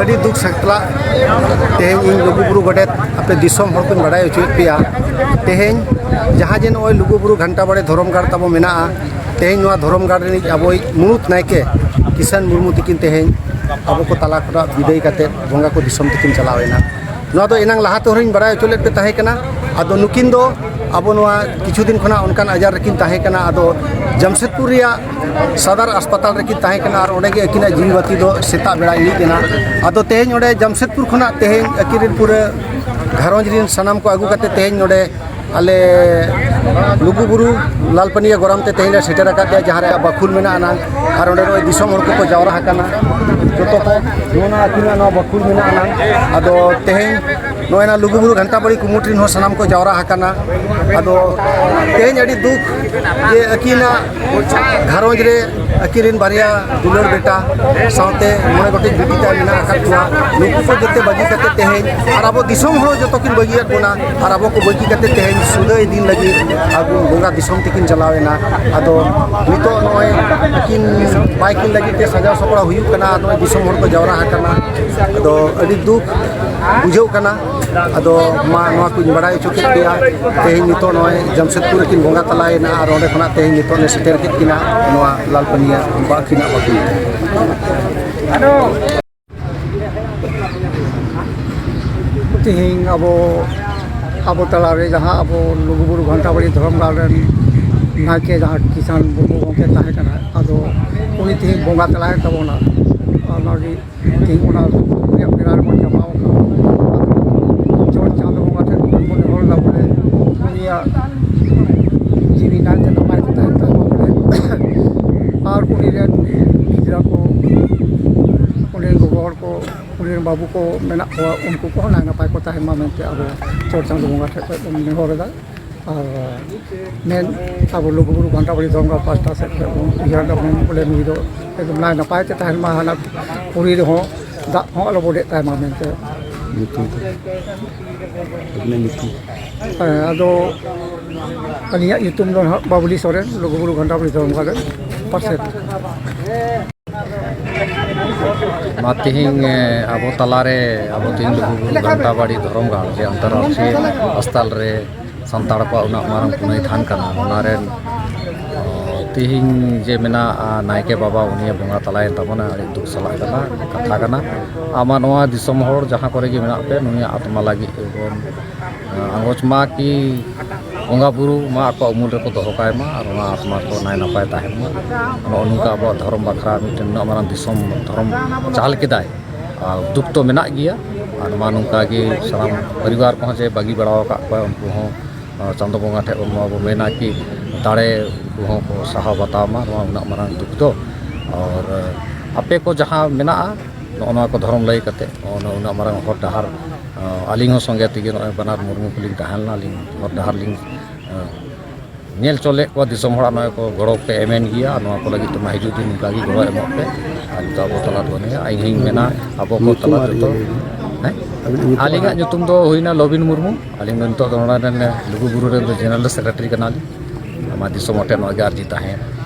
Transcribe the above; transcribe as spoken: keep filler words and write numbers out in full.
ᱟᱹᱰᱤ ᱫᱩᱠ ᱥᱟᱛᱞᱟᱜ ᱛᱮᱦᱮᱧ ᱤᱧ ᱞᱩᱜᱩᱵᱩᱨᱩ ᱜᱚᱰᱮᱛ ᱟᱯᱮ ᱫᱤᱥᱚᱢ ᱦᱚᱲ ᱠᱚᱧ ᱵᱟᱰᱟᱭ ᱦᱚᱪᱚᱭᱮᱫ ᱯᱮᱭᱟ᱾ ᱛᱮᱦᱮᱧ ᱡᱟᱦᱟᱸ ᱡᱮ ᱱᱚᱜᱼᱚᱭ ᱞᱩᱜᱩᱵᱩᱨᱩ ᱜᱷᱟᱱᱴᱟ ᱵᱟᱲᱮ ᱫᱷᱚᱨᱚᱢ ᱜᱟᱲ ᱛᱟᱵᱚ ᱢᱮᱱᱟᱜᱼᱟ, ᱛᱮᱦᱮᱧ ᱱᱚᱣᱟ ᱫᱷᱚᱨᱚᱢ ᱜᱟᱲ ᱨᱤᱱᱤᱡ ᱟᱵᱚᱭᱤᱡ ᱢᱩᱬᱩᱛ ᱱᱟᱭᱠᱮ ᱠᱤᱥᱟᱱ ᱢᱩᱨᱢᱩ ᱛᱤᱠᱤᱱ ᱛᱮᱦᱮᱧ ᱟᱵᱚ ᱠᱚ ᱛᱟᱞᱟ ᱠᱷᱚᱱᱟᱜ ᱵᱤᱫᱟᱹᱭ ᱠᱟᱛᱮ ᱵᱚᱸᱜᱟ ᱠᱚ ᱫᱤᱥᱚᱢ ᱛᱮᱠᱤᱱ ᱪᱟᱞᱟᱣ ᱮᱱᱟ᱾ ᱱᱚᱣᱟ ᱫᱚ ᱮᱱᱟᱝ ᱞᱟᱦᱟ ᱛᱮᱦᱚᱸᱧ ᱵᱟᱲᱟᱭ ᱦᱚᱪᱚ ᱞᱮᱫ ᱯᱮ ᱛᱟᱦᱮᱸ ᱠᱟᱱᱟ᱾ ᱟᱫᱚ ᱱᱩᱠᱤᱱ ᱫᱚ ᱟᱵᱚ ᱱᱚᱣᱟ ᱠᱤᱪᱷᱩ ᱫᱤᱱ ᱠᱷᱚᱱᱟᱜ ᱚᱱᱠᱟᱱ ᱟᱡᱟᱨ ᱨᱮᱠᱤᱱ ᱛᱟᱦᱮᱸ ᱠᱟᱱᱟ᱾ ᱟᱫᱚ ᱡᱟᱢᱥᱮᱫᱽᱯᱩᱨ ᱨᱮᱭᱟᱜ ᱥᱟᱫᱟᱨ ᱦᱟᱥᱯᱟᱛᱟᱞ ᱨᱮᱠᱤᱱ ᱛᱟᱦᱮᱸ ᱠᱟᱱᱟ ᱟᱨ ᱚᱸᱰᱮ ᱜᱮ ᱟᱹᱠᱤᱱᱟᱜ ᱡᱤᱣᱤ ᱵᱟᱹᱛᱤ ᱫᱚ ᱥᱮᱛᱟᱜ ᱵᱮᱲᱟ ᱤᱬᱤᱡ ᱮᱱᱟ᱾ ᱟᱫᱚ ᱛᱮᱦᱮᱧ ᱚᱸᱰᱮ ᱡᱟᱢᱥᱮᱫᱽᱯᱩᱨ ᱠᱷᱚᱱᱟᱜ ᱛᱮᱦᱮᱧ ᱟᱹᱠᱤᱱ ᱨᱮᱱ ᱯᱩᱨᱟᱹ ᱜᱷᱟᱨᱚᱸᱡᱽ ᱨᱮᱱ ᱥᱟᱱᱟᱢ ᱠᱚ ᱟᱹᱜᱩ ᱠᱟᱛᱮ ᱛᱮᱦᱮᱧ ᱱᱚᱸᱰᱮ ᱟᱞᱮ ᱞᱩᱜᱩᱵᱩᱨᱩ ᱞᱟᱞᱯᱟᱹᱱᱤᱭᱟᱹ ᱜᱚᱨᱟᱢ ᱛᱮ ᱛᱮᱦᱮᱧ ᱞᱮ ᱥᱮᱴᱮᱨ ᱟᱠᱟᱫ ᱞᱮᱭᱟ, ᱡᱟᱦᱟᱸ ᱨᱮ ᱵᱟᱠᱷᱩᱞ ᱢᱮᱱᱟᱜ ᱟᱱᱟᱝ ᱟᱨ ᱚᱸᱰᱮ ᱱᱚᱜᱼᱚᱭ ᱫᱤᱥᱚᱢ ᱦᱚᱲ ᱠᱚᱠᱚ ᱡᱟᱣᱨᱟ ᱟᱠᱟᱱᱟ᱾ ᱡᱚᱛᱚ ᱠᱚ ᱱᱚᱜᱼᱚ ᱱᱚᱣᱟ ᱟᱹᱠᱤᱱᱟᱜ ᱱᱚᱣᱟ ᱵᱟᱠᱷᱩᱞ ᱢᱮᱱᱟᱜ ᱟᱱᱟᱝ᱾ ᱟᱫᱚ ᱛᱮᱦᱮᱧ ᱱᱚᱜᱼᱚᱭ ᱱᱟ ᱞᱩᱜᱩᱵᱩᱨᱩ ᱜᱷᱟᱱᱴᱟ ᱵᱟᱲᱮ ᱠᱩᱢᱩᱴ ᱨᱮᱱ ᱦᱚᱸ ᱥᱟᱱᱟᱢ ᱠᱚ ᱡᱟᱣᱨᱟ ᱟᱠᱟᱱᱟ᱾ ᱟᱫᱚ ᱛᱮᱦᱮᱧ ᱟᱹᱰᱤ ᱫᱩᱠ ᱡᱮ ᱟᱹᱠᱤᱱᱟᱜ ᱜᱷᱟᱨᱚᱸᱡᱽ ᱨᱮ ᱟᱹᱠᱤᱱ ᱨᱮᱱ ᱵᱟᱨᱭᱟ ᱫᱩᱞᱟᱹᱲ ᱵᱮᱴᱟ ᱥᱟᱶᱛᱮ ᱢᱚᱬᱮ ᱜᱚᱴᱮᱡ ᱵᱤᱴᱤ ᱛᱟᱭ ᱢᱮᱱᱟᱜ ᱟᱠᱟᱫ ᱠᱚᱣᱟ, ᱱᱩᱠᱩ ᱠᱚ ᱡᱚᱛᱚ ᱵᱟᱹᱜᱤ ᱠᱟᱛᱮ ᱛᱮᱦᱮᱧ ᱟᱨ ᱟᱵᱚ ᱫᱤᱥᱚᱢ ᱦᱚᱲ ᱡᱚᱛᱚ ᱠᱤᱱ ᱵᱟᱹᱜᱤᱭᱟᱫ ᱵᱚᱱᱟ ᱟᱨ ᱟᱵᱚ ᱠᱚ ᱵᱟᱹᱜᱤ ᱠᱟᱛᱮ ᱛᱮᱦᱮᱧ ᱥᱩᱫᱟᱹᱭ ᱫᱤᱱ ᱞᱟᱹᱜᱤᱫ ᱟᱵᱚ ᱵᱚᱸᱜᱟ ᱫᱤᱥᱚᱢ ᱛᱮᱠᱤᱱ ᱪᱟᱞᱟᱣ ᱮᱱᱟ᱾ ᱟᱫᱚ ᱱᱤᱛᱚᱜ ᱱᱚᱜᱼᱚᱭ ᱟᱹᱠᱤᱱ ᱵᱟᱭ ᱠᱤᱱ ᱞᱟᱹᱜᱤᱫ ᱛᱮ ᱥᱟᱡᱟᱣ ᱥᱟᱯᱲᱟᱣ ᱦᱩᱭᱩᱜ ᱠᱟᱱᱟ, ᱱᱚᱜᱼᱚᱭ ᱫᱤᱥᱚᱢ ᱦᱚᱲ ᱠᱚ ᱡᱟᱣᱨᱟ ᱟᱠᱟᱱᱟ᱾ ᱟᱫᱚ ᱟᱹᱰᱤ ᱫᱩᱠ ᱵᱩᱡᱷᱟᱹᱜ ᱠᱟᱱᱟ᱾ ᱟᱫᱚ ᱢᱟ ᱱᱚᱣᱟ ᱠᱚᱧ ᱵᱟᱲᱟᱭ ᱦᱚᱪᱚ ᱠᱮᱫ ᱯᱮᱭᱟ᱾ ᱛᱮᱦᱮᱧ ᱱᱤᱛᱚᱜ ᱱᱚᱜᱼᱚᱭ ᱡᱟᱢᱥᱮᱫᱽᱯᱩᱨ ᱨᱮᱠᱤᱱ ᱵᱚᱸᱜᱟ ᱛᱟᱞᱟᱭᱮᱱᱟ ᱟᱨ ᱚᱸᱰᱮ ᱠᱷᱚᱱᱟᱜ ᱛᱮᱦᱮᱧ ᱱᱤᱛᱚᱜ ᱞᱮ ᱥᱮᱴᱮᱨ ᱠᱮᱫ ᱠᱤᱱᱟ ᱱᱚᱣᱟ ᱞᱟᱞᱯᱟᱹᱱᱤᱭᱟᱹ ᱵᱟᱹᱠᱤᱱᱟᱜ ᱵᱟᱹᱠᱤ᱾ ᱛᱮᱦᱮᱧ ᱟᱵᱚ, ᱟᱵᱚ ᱛᱟᱞᱟᱨᱮ ᱡᱟᱦᱟᱸ ᱟᱵᱚ ᱞᱩᱜᱩᱵᱩᱨᱩ ᱜᱷᱟᱱᱴᱟ ᱵᱟᱲᱮ ᱫᱷᱚᱨᱚᱢ ᱜᱟᱲ ᱨᱮᱱ ᱱᱟᱭᱠᱮ ᱡᱟᱦᱟᱸ ᱠᱤᱥᱟᱱ ᱢᱩᱨᱢᱩ ᱜᱚᱢᱠᱮ ᱛᱟᱦᱮᱸ ᱠᱟᱱᱟ, ᱟᱫᱚ ᱩᱱᱤ ᱛᱮᱦᱮᱧ ᱵᱚᱸᱜᱟ ᱛᱟᱞᱟᱭᱮᱱ ᱛᱟᱵᱚᱱᱟ᱾ ᱚᱱᱟᱜᱮ ᱛᱮᱦᱮᱧ ᱚᱱᱟ ᱨᱮᱭᱟᱜ ᱯᱮᱲᱟ ᱨᱮᱵᱚᱱ ᱡᱟᱢᱟᱣ ᱟᱠᱟᱱᱟ᱾ ᱪᱚᱴ ᱪᱟᱸᱫᱚ ᱵᱚᱸᱜᱟ ᱴᱷᱮᱱ ᱵᱚᱱ ᱱᱮᱦᱚᱨ ᱮᱫᱟ ᱵᱚᱞᱮ ᱩᱱᱤᱭᱟᱜ ᱡᱤᱣᱤ ᱱᱟᱭᱛᱮ ᱱᱟᱯᱟᱭ ᱛᱮ ᱛᱟᱦᱮᱱ ᱛᱟᱵᱚᱱ ᱵᱚᱞᱮ᱾ ᱟᱨ ᱩᱱᱤ ᱨᱮᱱ ᱜᱤᱫᱽᱨᱟᱹ ᱠᱚ, ᱩᱱᱤ ᱨᱮᱱ ᱜᱚᱜᱚ ᱦᱚᱲ ᱠᱚ, ᱩᱱᱤ ᱨᱮᱱ ᱵᱟᱹᱵᱩ ᱠᱚ ᱢᱮᱱᱟᱜ ᱠᱚᱣᱟ, ᱩᱱᱠᱩ ᱠᱚᱦᱚᱸ ᱱᱟᱭ ᱱᱟᱯᱟᱭ ᱠᱚ ᱛᱟᱦᱮᱱ ᱢᱟ ᱢᱮᱱᱛᱮ ᱟᱵᱚ ᱪᱚᱴ ᱪᱟᱸᱫᱚ ᱵᱚᱸᱜᱟ ᱴᱷᱮᱱ ᱠᱷᱚᱱ ᱵᱚᱱ ᱱᱮᱦᱚᱨ ᱮᱫᱟ᱾ ᱟᱨ ᱢᱮᱱ ᱟᱵᱚ ᱞᱩᱜᱩᱵᱩᱨᱩ ᱜᱷᱟᱱᱴᱟ ᱵᱟᱲᱮ ᱫᱷᱚᱨᱚᱢ ᱜᱟᱲ ᱯᱟᱥᱴᱟ ᱥᱮᱫ ᱠᱷᱚᱱ ᱵᱚᱱ ᱩᱭᱦᱟᱹᱨ ᱫᱟᱵᱚᱱ ᱵᱚᱞᱮ ᱱᱩᱭ ᱫᱚ ᱮᱠᱫᱚᱢ ᱱᱟᱭ ᱱᱟᱯᱟᱭ ᱛᱮ ᱛᱟᱦᱮᱱ ᱢᱟ, ᱦᱟᱱᱟ ᱯᱩᱨᱤ ᱨᱮᱦᱚᱸ ᱫᱟᱜ ᱦᱚᱸ ᱟᱞᱚ ᱵᱚᱰᱮᱜ ᱛᱟᱭ ᱢᱟ ᱢᱮᱱᱛᱮ᱾ ᱧᱩᱛᱩᱢ ᱫᱚ? ᱟᱹᱵᱤᱱᱟᱜ ᱧᱩᱛᱩᱢ? ᱦᱮᱸ, ᱟᱫᱚ ᱟᱹᱞᱤᱧᱟᱜ ᱧᱩᱛᱩᱢ ᱫᱚ ᱱᱟᱦᱟᱜ ᱵᱟᱵᱞᱤ ᱥᱚᱨᱮᱱ, ᱞᱩᱜᱩᱵᱩᱨᱩ ᱜᱷᱟᱱᱴᱟ ᱵᱟᱲᱮ ᱫᱷᱚᱨᱚᱢ ᱜᱟᱲ ᱨᱮᱱ ᱯᱟᱨᱥᱮᱛ᱾ ᱢᱟ ᱛᱮᱦᱮᱧ, ᱮ, ᱟᱵᱚ ᱛᱟᱞᱟᱨᱮ, ᱟᱵᱚ ᱛᱮᱦᱮᱧ ᱞᱩᱜᱩᱵᱩᱨᱩ ᱜᱷᱟᱱᱴᱟᱵᱟᱲᱤ ᱫᱷᱚᱨᱚᱢ ᱜᱟᱲ, ᱡᱮ ᱟᱱᱛᱚᱨᱨᱟᱥᱴᱨᱤᱭᱚ ᱥᱛᱷᱟᱱ ᱨᱮ ᱥᱟᱱᱛᱟᱲ ᱠᱚᱣᱟᱜ ᱩᱱᱟᱹᱜ ᱢᱟᱨᱟᱝ ᱯᱩᱱᱟᱹᱭ ᱛᱷᱟᱱ ᱠᱟᱱᱟ, ᱚᱱᱟ ᱨᱮᱱ, ᱚ, ᱛᱮᱦᱮᱧ ᱡᱮ ᱢᱮᱱᱟᱜᱼᱟ ᱱᱟᱭᱠᱮ ᱵᱟᱵᱟ, ᱩᱱᱤ ᱵᱚᱸᱜᱟ ᱛᱟᱞᱟᱭᱮᱱ ᱛᱟᱵᱚᱱᱟ, ᱟᱹᱰᱤ ᱫᱩᱠ ᱥᱟᱞᱟᱜ ᱠᱟᱱᱟ, ᱠᱟᱛᱷᱟ ᱠᱟᱱᱟ᱾ ᱟᱢᱟᱜ ᱱᱚᱣᱟ ᱫᱤᱥᱚᱢ ᱦᱚᱲ ᱡᱟᱦᱟᱸ ᱠᱚᱨᱮ ᱜᱮ ᱢᱮᱱᱟᱜ ᱯᱮ, ᱱᱩᱭᱟᱜ ᱟᱛᱢᱟ ᱞᱟᱹᱜᱤᱫ ᱵᱚᱱ ᱟᱸᱜᱚᱪ ᱢᱟ ᱠᱤ ᱵᱚᱸᱜᱟ ᱵᱩᱨᱩ ᱢᱟ ᱟᱠᱚᱣᱟᱜ ᱩᱢᱩᱞ ᱨᱮᱠᱚ ᱫᱚᱦᱚ ᱠᱟᱭ ᱢᱟ ᱟᱨ ᱚᱱᱟ ᱟᱛᱢᱟ ᱠᱚ ᱱᱟᱭ ᱱᱟᱯᱟᱭ ᱛᱟᱦᱮᱱ ᱢᱟ᱾ ᱱᱚᱜᱼᱚ ᱱᱚᱝᱠᱟ ᱟᱵᱚᱣᱟᱜ ᱫᱷᱚᱨᱚᱢ ᱵᱟᱠᱷᱨᱟ ᱢᱤᱫᱴᱮᱱ ᱩᱱᱟᱹᱜ ᱢᱟᱨᱟᱝ ᱫᱤᱥᱚᱢ ᱫᱷᱚᱨᱚᱢ ᱪᱟᱞ ᱠᱮᱫᱟᱭ, ᱟᱨ ᱫᱩᱠ ᱫᱚ ᱢᱮᱱᱟᱜ ᱜᱮᱭᱟ᱾ ᱟᱨ ᱢᱟ ᱱᱚᱝᱠᱟ ᱜᱮ ᱥᱟᱱᱟᱢ ᱯᱚᱨᱤᱵᱟᱨ ᱠᱚᱦᱚᱸ ᱡᱮ ᱵᱟᱹᱜᱤ ᱵᱟᱲᱟ ᱟᱠᱟᱫ ᱠᱚᱣᱟ, ᱩᱱᱠᱩ ᱦᱚᱸ, ᱟᱨ ᱪᱟᱸᱫᱚ ᱵᱚᱸᱜᱟ ᱴᱷᱮᱱ ᱵᱚᱱ ᱱᱚᱣᱟ ᱵᱚ ᱢᱮᱱᱟ ᱠᱤ ᱫᱟᱲᱮ ᱩᱱᱠᱩ ᱦᱚᱸ ᱠᱚ ᱥᱟᱦᱟᱣ ᱵᱟᱛᱟᱣ ᱢᱟ ᱱᱚᱣᱟ ᱩᱱᱟᱹᱜ ᱢᱟᱨᱟᱝ ᱫᱩᱠ ᱫᱚ᱾ ᱟᱨ ᱟᱯᱮ ᱠᱚ ᱡᱟᱦᱟᱸ ᱢᱮᱱᱟᱜᱼᱟ, ᱱᱚᱜᱼᱚ ᱱᱚᱣᱟ ᱠᱚ ᱫᱷᱚᱨᱚᱢ ᱞᱟᱹᱭ ᱠᱟᱛᱮ, ᱱᱚᱜᱼᱚ ᱱᱚᱣᱟ ᱩᱱᱟᱹᱜ ᱢᱟᱨᱟᱝ ᱦᱚᱨ ᱰᱟᱦᱟᱨ, ᱟᱹᱞᱤᱧ ᱦᱚᱸ ᱥᱚᱸᱜᱮ ᱛᱮᱜᱮ ᱱᱚᱜᱼᱚᱭ ᱵᱟᱱᱟᱨ ᱢᱩᱨᱢᱩ ᱠᱚᱞᱤᱧ ᱛᱟᱦᱮᱸ ᱞᱮᱱᱟ, ᱟᱹᱞᱤᱧ ᱦᱚᱨ ᱰᱟᱦᱟᱨ ᱞᱤᱧ, ᱧᱮᱞ ᱪᱚ ᱞᱮᱫ ᱠᱚᱣᱟ ᱫᱤᱥᱚᱢ ᱦᱚᱲᱟᱜ ᱱᱚᱜᱼᱚᱭ ᱠᱚ ᱜᱚᱲᱚ ᱯᱮ ᱮᱢᱮᱱ ᱜᱮᱭᱟ, ᱱᱚᱣᱟ ᱠᱚ ᱞᱟᱹᱜᱤᱫ ᱛᱮᱢᱟ ᱦᱤᱡᱩᱜ ᱫᱤᱱ ᱱᱚᱝᱠᱟ ᱜᱮ ᱜᱚᱲᱚ ᱮᱢᱚᱜ ᱯᱮ᱾ ᱟᱨ ᱱᱤᱛᱚᱜ ᱟᱵᱚ ᱛᱟᱞᱟ ᱫᱚ ᱵᱟᱹᱱᱩᱭᱟ᱾ ᱤᱧ ᱦᱚᱧ ᱢᱮᱱᱟ ᱟᱵᱚ ᱠᱚ ᱧᱩᱛᱩᱢ ᱛᱟᱞᱟ ᱟᱨ ᱡᱚᱛᱚ, ᱤᱭᱟᱹ ᱞᱟᱹᱭ ᱢᱮ᱾ ᱦᱮᱸ? ᱟᱹᱵᱤᱱ ᱧᱩᱛᱩᱢ ᱟᱹᱞᱤᱧᱟᱜ ᱟᱨ ᱧᱩᱛᱩᱢ ᱫᱚ ᱦᱩᱭᱱᱟ ᱞᱚᱵᱤᱱ ᱢᱩᱨᱢᱩ᱾ ᱟᱹᱞᱤᱧ ᱫᱚ ᱱᱤᱛᱚᱜ ᱫᱚ ᱱᱚᱰᱮ ᱨᱮᱱ ᱞᱩᱜᱩ ᱵᱩᱨᱩ ᱨᱮᱱ ᱫᱚ ᱡᱮᱱᱟᱨᱮᱞ ᱥᱮᱠᱨᱮᱴᱟᱨᱤ ᱠᱟᱱᱟᱞᱤᱧ᱾ ᱟᱢᱟᱜ ᱫᱤᱥᱚᱢ ᱦᱚᱲ ᱴᱷᱮᱱ ᱱᱚᱣᱟ ᱜᱮ ᱟᱨᱡᱤ ᱛᱟᱦᱮᱸᱭᱮᱱᱟ᱾